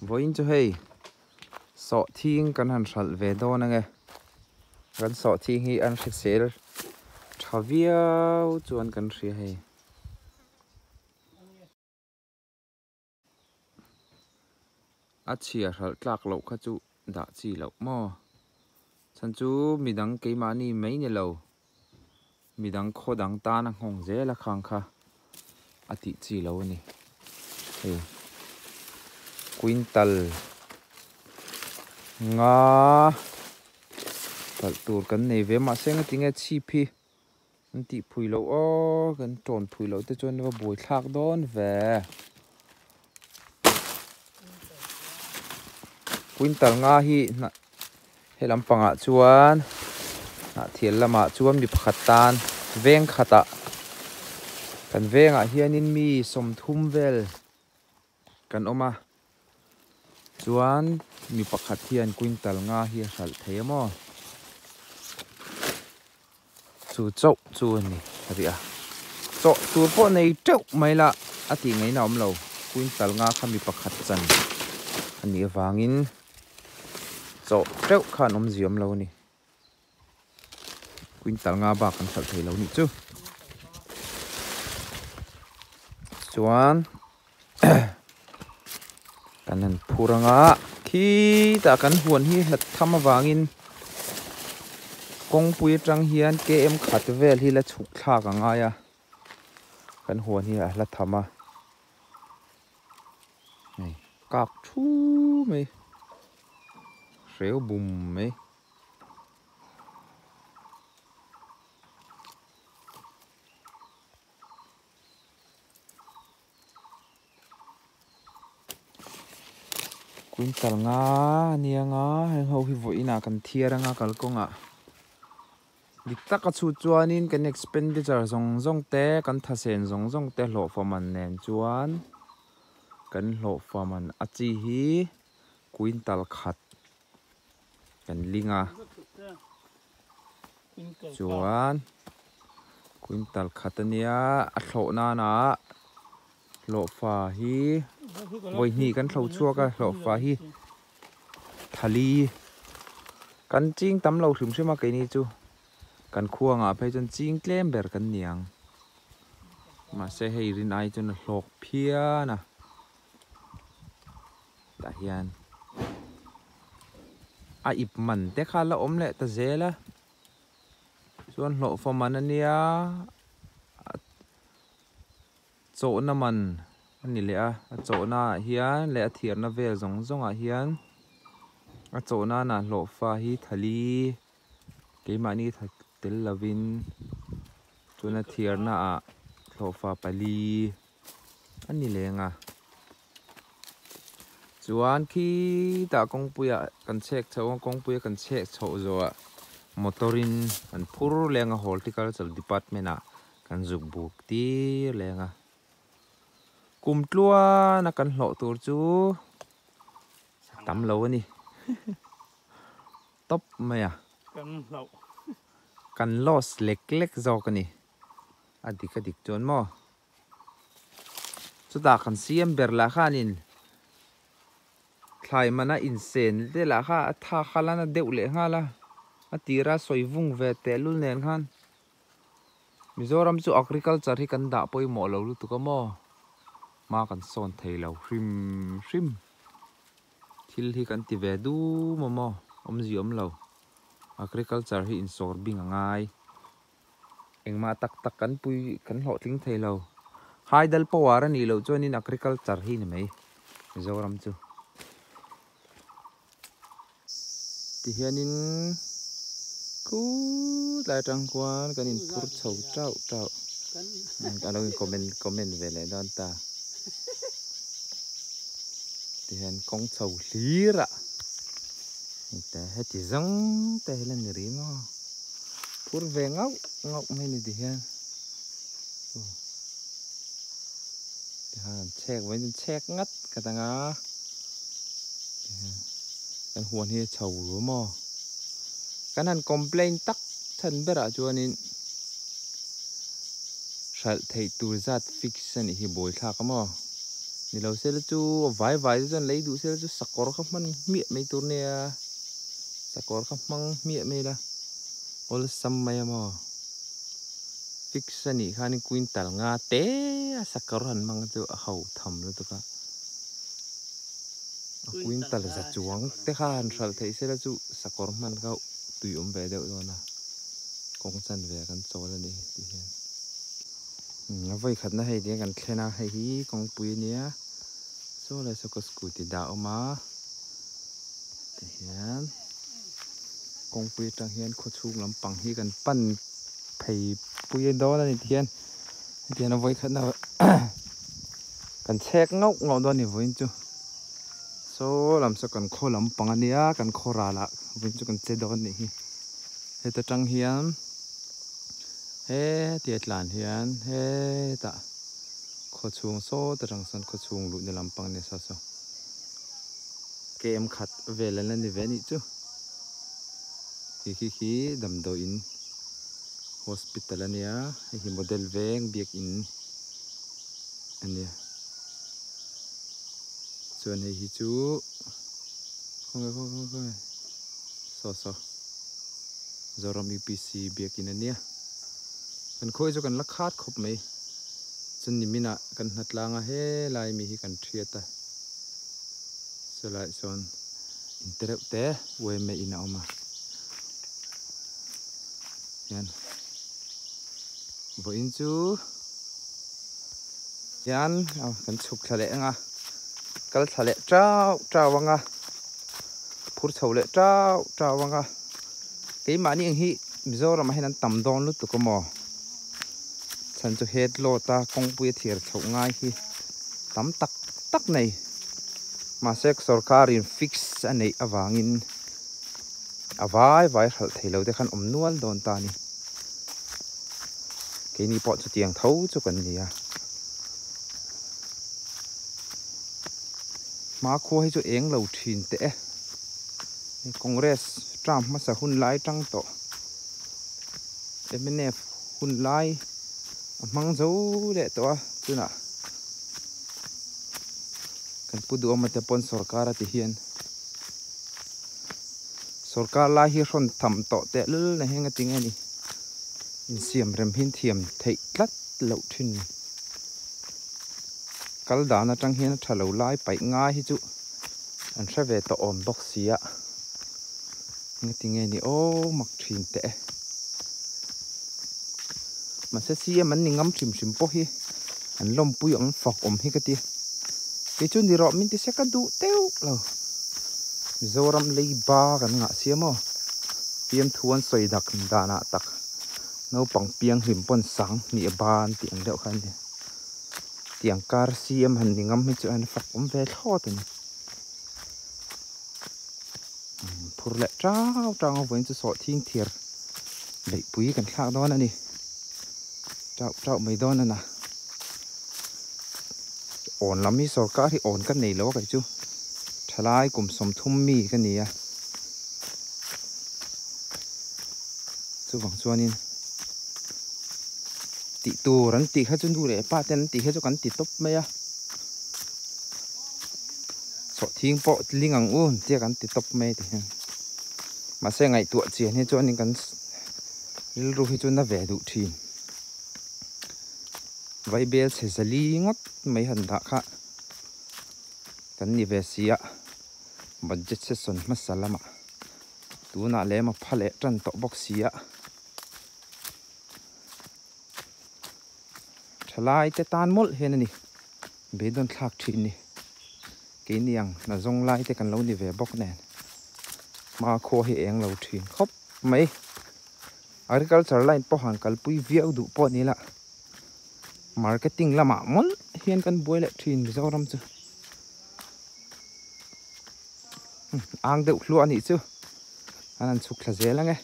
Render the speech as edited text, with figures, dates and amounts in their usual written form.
Vawiin chu hei sawhthing kan han hralh ve dawn ange kan sawhthing hi an hrisel tha viau chuan kan hria hei. A chhia hralh tlak loh kha chu dah chi loh maw? Chhan chu midang keimahni mai ni lo, midang khaw dang tan a nghawng zel a khang kha a tih chi lo a ni. Hei quintal nga hralh tur kan nei ve mahse ngatinge chhip hi An tih phui loh aw, kan tawn phui loh te chuan va buai thlak dawn ve. Quintal nga hi he lampangah chuan hnah thial lamah chuan mi pakhat tan veng khatah kan vengah hianin mi sawmthum vel kan awm a chuan mi pakhat hian quintal nga hi a hralh thei a maw. Chu chauh chu a ni rih a, chawh tur pawh nei teuh mai la a tih ngaihna a awm lo. Quintal nga kha mi pakhat chan a nih avangin chawh teuh khan awmzia awm lo a ni. Quintal nga bak kan hralh thei lo nih chu. Chuan kan han phur anga khitah kan huan hi hlat tham avangin kawngpui atang hian km khat vel hi la chhuk thlak a ngai a kan huan hi a hla tham a hei kak thu mai hreu bum mai. Quintal nga a nia nga heng ho hi vawiinah kan thiar anga kalkawngah dik taka chhut chuanin kan expenditure zawng zawng te kan thasen zawng zawng te hlawhfa man nen chuan kan hlawhfa man a chi hi quintal khat kan ling a chuan quintal khat a nia a thlawh nana hlawhfa hi vawi hnih kan thlo chhuak a hlawhfa hi thali kan ching tam lo hrim hrim a keini chu kan khuangah phei chuan ching tlem ber kan ni ang mahse hei rin ai chuan a hlawk phian a. Tah hian a ip man te kha la awm leh ta zel a chuan hlawhfa man a nia chawhna man a ni leh a a chawhna ah hian leh a thiarna vel zawng zawng ah hian a chawhna ah hlawhfa hi thali keimahni tel lovin chuan a thiarna ah hlawhfa pali. A ni leng a chuan khitah kawngpuiah kan chhek chho a kawngpuia kan chhek chhoh zawhah motor in an phur leng a horticulture department ah kan zuk buk tir leng a kum tluan a kan hlawh tur chu a tam lo a ni tawp mai a kan loss lek lek zawk a ni a dik a dik chuan maw. Chutah kan siam ber lah khanin thlai mana insen te lah kha a tha kha la na deuh leh nghal a, a tira sawi vung ve tehlul nen khan Mizoram chu agriculture hi kan dah pawimawh lo lutuk a maw, hma kan sawn thei lo hrim hrim thil hi kan ti ve dum a maw awmzia awm lo agriculture hi insawr bing a ngai. Engmah tak tak kan pui kan hlawhtling thei lo. Hydel power a nih loh chuanin agriculture hi ni mai Mizoram chu. Tihianin khutlai atang khuan kan inphur chho tauh tauh. A lo in comment comment ve leh dawn ta. Tihian kawng chho hlir ah heti zawng te hi la ni rih maw. Phur ve ngauh ngauh mai ni ti hian tihian chhek mai chu chhek ngat ka tang a kan huan hi a chho ru maw kan han complain tak chhan berah chuanin hralh theih tur zat fix a nih hi buaithlak a maw. Ni lo sela chu vai vai te chuan lei duh sela chu sakawr kha hman hmiah mai tur nia sakawr kha hmang hmiah mai ila awlsam mai a maw fix a nih khanin quintal nga te a sakawr han hmang chu a ho tham lutuk a a quintal za chuang te kha han hralh theih sela chu sakawr hman kha tui awm ve deuh dawn a kawng chanve ah kan chawl a ni tih hian. A vawi khatna hei tia kan thlen a hei hi kawngpui a nia saw lai saw ka scooty dah a awm a tihian kawngpui atang hian khaw chhung lampang hi kan pan phei pui dawn a ni tihian hetiang a vawi khatna kan chhek ngauh ngauh dawn a ni vawiin chu saw lam saw kan khaw lampang a nia kan khaw ralah vawiin chu kan che dawn a nih hi heta tang hian. Hetia tlan hian hetah khaw chhung sawt atang sawn khaw chhung luhna lampang nia saw saw kem khat vel an la ni ve anih chu khi khi khi damdawiin hospital ania hei hi model veng biakin ania chuan hei hi chu khawnge khawnge khawnge saw saw. Zoram UPC biakin a nia. Kan khawi chu kan la khat khawp mai. Chuan niminah kan hna tlang a helai mi hi kan thiat a. Chulaiah chuan in te reuh te uaime in a awm a. Hian vawiin chu hian kan chhuk thla leh ang a, kal thla leh tau tau ang a. Phur chho leh tau tau ang a, keimahni ang hi Mizoram ah hian an tam dawn lutuk a maw? Chhan chu head load a kawngpui a thir chhoh ngai hi tam tak tak nei. Mahse sorkar in fix a neih avangin a vai vai hralh thei lo te khan awm nual dawn ta a ni. Keini pawh chutiang tho chu kan ni a. Hmakhua hi chu eng lo thin teh e. Congress term hmasa hun lai tang tawh mnf hun lai a hmang zo leh tawh a tunah kan pu duhawma te pawn sorkar a ti hian sorkar lai hi hrawn tham tawh teh lul na heng a ti nge ni insiam rem hin thiam theih tlat loh thin. Kal dan atang hian a tha lo lai paih ngai hi chu an hre ve tawh awm bawk si a, engati nge ni aw mak thin teh e. Mahse CM an ni ngam hrim hrim pawh hi an lawmpui awm fak awm hi ka ti. Kei chu ni rawh min ti se ka duh teuh lo. Mizoram leiba kan ngah sia maw? Fiamthu an sawi dak danah tak naupang pianghlim pawn sang hnih a ban tih ang deuh kha a ni. Tiang kar CM han ni ngam hi chu an fak awm ve thlawt a ni. Phur leh tau tang a vawiin chu sawh thing thir beihpui kan thlak dawn a ni. Tau tau mai dawn a na. Awn lam hi sorkar hi awn ka nei lo a kei chu. Thalai kum 30 mi ka ni a. Chuvang chuanin tih tur an tih kha chu nu leh pa ten an tih kha chu kan ti tawp mai a sawhthing pawh tling ang u tia kan ti tawp mai ti hian mahse ngaihtuah chian hi chuanin kan rilru hi chu na ve duh thin vaibel chhe zali ngawt mai han dah kha kan ni ve si a budget session hmasa lamah tunah lem a pha leh tan tawh bawk si a. Thalai te tan mawlh hian a ni beidawn thlak thin ni keini ang hna zawng lai te kan lo ni ve bawk nen hmakhua hi eng lo thin khawp mai agriculture line pawh han kalpui viau duh pawh ni la marketing lamah mawlh hian kan buai leh thin Mizoram chu ang deuh hluah a nih chu an han chhuk thla zel ang e.